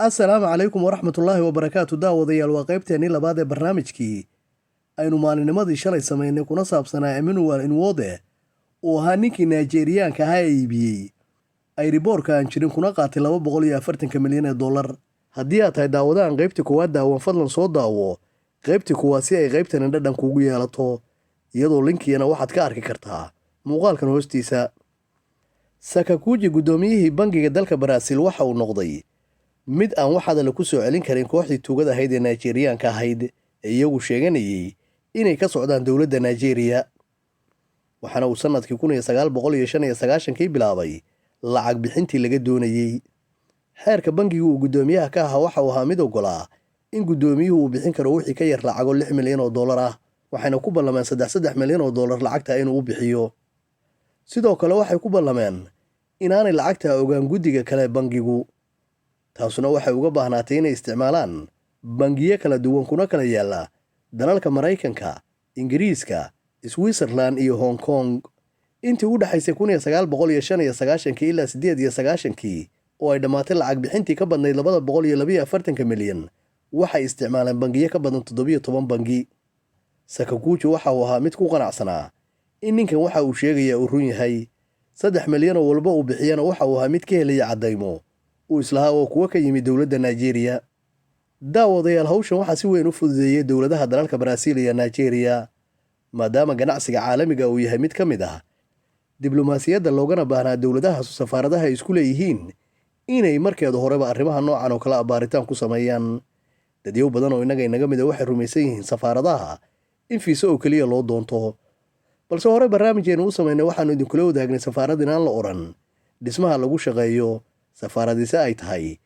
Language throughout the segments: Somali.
Assalaamu calaykum waraxmatullaahi wabarakaatu. Daawadayaal, waa qaybteennii labaad ee barnaamijkii aynu maalinimadii shalay samaynay, kuna saabsanaa Emmanuel Nwode, uu ahaa ninkii Nigeriyaanka ahaa ee iibiyey airport-ka aan jirin kuna qaatay 240-ka milyan ee dollar. Haddii aad tahay daawadahan qaybtii koowaad daawan, fadlan soo daawo qaybtii koowaad si ay qaybtani dhadhan kuugu yeelato, iyadoo link-iyana waxaad ka arki kartaa muuqaalkan hoostiisa. Sakaguji, guddoomiyihii bangiga dalka Baraaziil, waxa uu noqday mid aan wax hadalla ku soo celin karin kooxdii tuugada ahayd ee Nigeriyaanka ahayd ee iyagu sheeganayay inay ka socdaan dowladda Nigeria. Waxaana uu sanadkii 1995-kii bilaabay lacag bixintii laga doonayey. Xeerka bangiga uu guddoomiyaha ka ahaa waxa uu ahaa mid ogolaa in guddoomiyuhu uu bixin karo wixii ka yar lacago 6 milyan oo dollar ah, waxayna ku ballameen 3-3 milyan oo dollar lacagta inuu u bixiyo. Sidoo kale waxay ku ballameen inaanay lacagta ogaan guddiga kale bangigu. Taasuna waxay uga baahnaatay inay isticmaalaan bangiyo kala duwan kuna kala yaalla dalalka Maraykanka, Ingiriiska, Switzerland iyo Hong Kong. Intii u dhexaysay 1995-kii ilaa 98-kii oo ay dhammaatay lacag bixintii ka badnayd 242-ka milyan, waxay isticmaaleen bangiyo ka badan 17 bangi. Sakaguji waxa uu ahaa mid ku qanacsanaa in ninkan waxa uu sheegayaa uu run yahay. 3 milyan oo walba uu bixiyana waxa uu ahaa mid ka helaya caddaymo uu islahaa oo kuwo ka yimid dowladda Nigeria. Daawadayaal, hawshan waxaa si weyn u fududeeyey dowladaha dalalka Baraaziil iyo Nigeria, maadaama ganacsiga caalamiga uu yahay mid ka mid ah diblomaasiyadda loogana baahnaa dowladahaasu safaaradaha ay isku leeyihiin inay markeeda horeba arrimaha noocan oo kale a baaritaan ku sameeyaan. Dadyow badan oo innaga inaga mida waxay rumaysan yihiin safaaradaha in fiise oo keliya loo doonto, balse hore barnaamijeennu u samaynay waxaannu idinkula wadaagnay safaarad inaan la odhan dhismaha lagu shaqeeyo, safaaradise ay tahay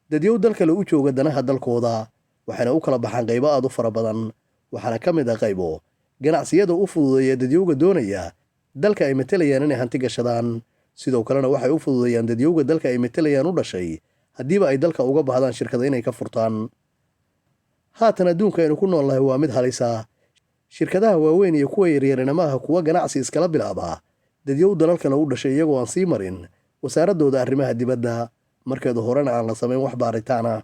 dadyow dal kale u jooga danaha dalkooda. Waxayna u kala baxaan qaybo aad u fara badan, waxaana ka mid ah qaybo ganacsiyada u fududeeya dadyowga doonaya dalka ay matelayaan inay hanti gashadaan. Sidoo kalena waxay u fududeeyaan dadyowga dalka ay matelayaan u dhashay haddiiba ay dalka uga baahdaan shirkada inay ka furtaan. Haatan adduunka aynu ku nool nahay waa mid halisa. Shirkadaha waaweyn iyo kuwa yaryarina maaha kuwa ganacsi iskala bilaabaa dadyow dalal kale u dhashay iyagoo aan sii marin wasaaradooda arrimaha dibadda, markeedu horena aan la samayn wax baaritaana.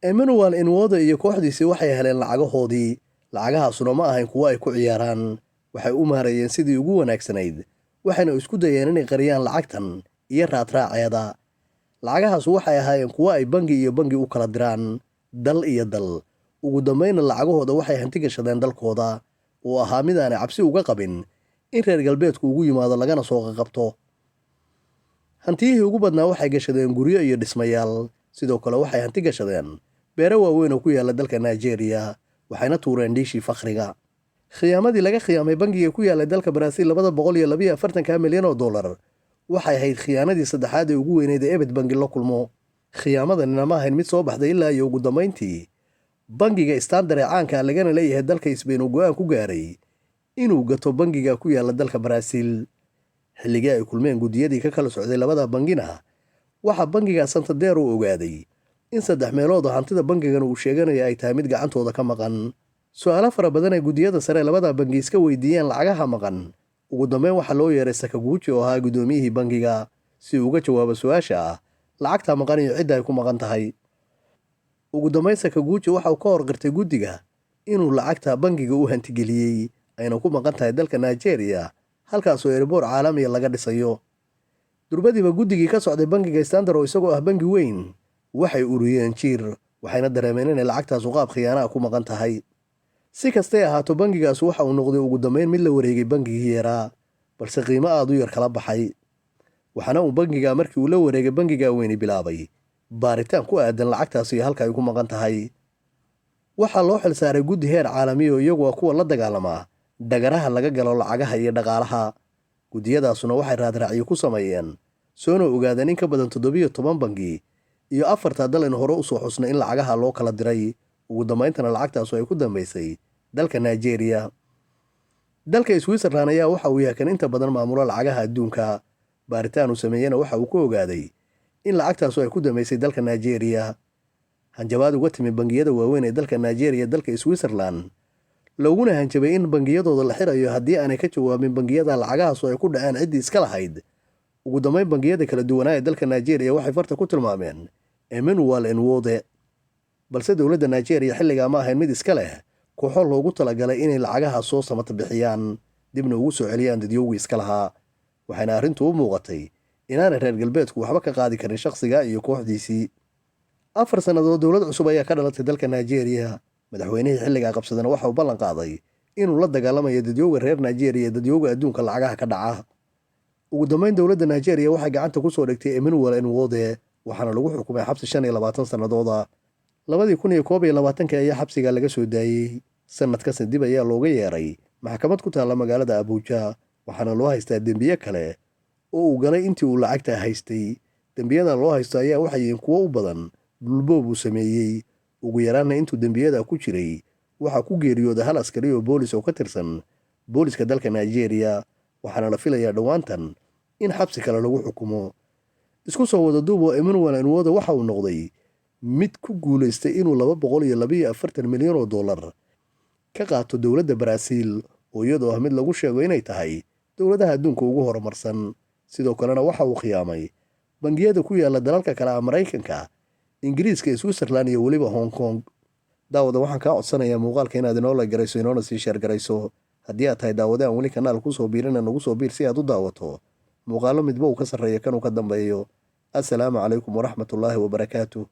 Emmanuel Nwode iyo kooxdiisii waxay heleen lacagahoodii. Lacagahaasuna ma ahayn kuwo ay ku ciyaaraan. Waxay u maareeyeen sidii ugu wanaagsanayd, waxayna isku dayeen inay qariyaan lacagtan iyo raadraaceeda. Lacagahaasu waxay ahaayeen kuwo ay bangi iyo bangi u kala diraan, dal iyo dal. Ugu dambaynna lacagahooda waxay hanti gashadeen dalkooda, oo ahaa mid aanay cabsi uga qabin in reer galbeedku ugu yimaado lagana soo qaqabto. Hantiyihii ugu badnaa waxay gashadeen guryo iyo dhismayaal. Sidoo kale waxay hanti gashadeen beero waaweyn oo ku yaala dalka Nigeria, waxayna tuureen dhiishii fakhriga. Khiyaamadii laga khiyaamay bangiga ku yaallay dalka Baraaziil 242-ka milyan oo dollar waxay ahayd khiyaanadii saddexaad ee ugu weyneyd ee ebed bangi la kulmo. Khiyaamadanina ma ahayn mid soo baxday ilaa iyo ugu dambayntii bangiga Standard ee caanka lagana leeyahay dalka Sbain uu go'aan ku gaaray inuu gato bangiga ku yaala dalka Baraaziil. Xilligii ay kulmeen guddiyadii ka kala socday labada bangina, waxaa bangiga Santander uu ogaaday in saddex meelood oo hantida bangigan uu sheeganayo ay tahay mid gacantooda ka maqan. Su-aalo fara badan ay guddiyada sare labada bangi iska weydiiyeen lacagaha maqan, ugu dambeyn waxaa loo yeeray Sakaguuji oo ahaa guddoomiyihii bangiga si uu uga jawaabo su-aasha ah lacagta maqan iyo cidda ay ku maqan tahay. Ugu dambeyn Sakaguuji waxa uu ka hor qirtay guddiga inuu lacagta bangiga u hantigeliyey, ayna ku maqan tahay dalka Nigeria, halkaasoo airport caalamiya laga dhisayo. Durbadiiba guddigii ka socday bangiga Standard, oo isagoo ah bangi weyn, waxay uriyeen jiir, waxayna dareemeen inay lacagtaasu qaab khiyaanaha ku maqan tahay. Si kastay ahaato, bangigaas waxa uu noqday ugu dambeyn mid la wareegay bangigii yaraa, balse qiimo aada u yar kala baxay. Waxaana uu bangiga markii uu la wareegay bangiga weyni bilaabay baaritaan ku aadan lacagtaas iyo halka ay ku maqan tahay. Waxaa loo xilsaaray guddi heer caalamiya oo iyagu ah kuwa la dagaalamaa dhagaraha laga galo lacagaha iyo dhaqaalaha. Guddiyadaasuna waxay raadraacyo ku sameeyeen, soona ogaadeen in ka badan 17 bangi iyo afarta dal aynu hore usoo xusnay in lacagaha loo kala diray, ugu dambayntana lacagtaasu ay ku dambaysay dalka Nigeria. Dalka Switzerland ayaa waxa uu yahay kan inta badan maamulo lacagaha adduunka. Baaritaan uu sameeyena waxa uu ku ogaaday in lacagtaasu ay ku dambaysay dalka Nigeria. Hanjabaad uga timi bangiyada waaweyn ee dalka Nigeria dalka Switzerland, looguna hanjabay in bangiyadooda la xirayo haddii aanay ka jawaabin bangiyada lacagahaasu ay ku dhaceen ciddii iska lahayd, ugu dambeyn bangiyada kala duwanaa ee dalka Nigeria waxay farta ku tilmaameen Emmanuel Nwode. Balse dowladda Nigeria xilligaa ma ahayn mid iska leh kooxo loogu talagalay inay lacagaha soo samata bixiyaan, dibna ugu soo celiyaan dadyowgii iska lahaa, waxayna arrintu u muuqatay inaanay reer galbeedku waxba ka qaadi karin shakhsiga iyo kooxdiisii. 4 sannadood dowlad cusub ayaa ka dhalatay dalka Nigeria. Madaxweynihii xilligaa qabsadana waxa uu ballan qaaday inuu la dagaalamayo dadyowga reer Nigeria iyo dadyowga adduunka lacagaha ka dhaca. Ugu dambeyn, dowladda Nigeria waxay gacanta kusoo dhigtay Emmanuel Nwode, waxaana lagu xukumay xabsi 25 sannadooda. 2021-kii ayaa xabsiga laga soo daayey. Sanad kasta dib ayaa looga yeeray maxkamad ku taalla magaalada Abuja, waxaana loo haystaa dembiye kale oo uu galay intii uu lacagta haystay. Dembiyada loo haysto ayaa waxay yihiin kuwo u badan dhulboob uu sameeyey. Ugu yaraanna intuu dembiyada ku jiray waxaa ku geeriyooda hal askari oo boolis oo ka tirsan booliska dalka Nigeria, waxaana la filayaa dhowaantan in xabsi kale lagu xukumo. Isku soo wada duubo, Emmanuel Nwode waxa uu noqday mid ku guulaystay inuu 242 milyan oo dollar ka qaato dowladda Baraaziil, oo iyadoo ah mid lagu sheego inay tahay dowladaha adduunka ugu horumarsan. Sidoo kalena waxa uu khiyaamay bangiyada ku yaala dalalka kale ah Maraykanka, Ingiriiska, Switzerland iyo weliba Hong Kong. Daawada, waxaan kaa codsanayaa muuqaalka inaad inoo like garayso, inoona sii share garayso. Haddii aad tahay daawade aan weli kanaal kusoo biirina, nagu soo biir si aad u daawato muuqaalo midba uu ka sarreeya kanuu ka dambeeyo. Assalaamu calaykum waraxmatullaahi wabarakaatu.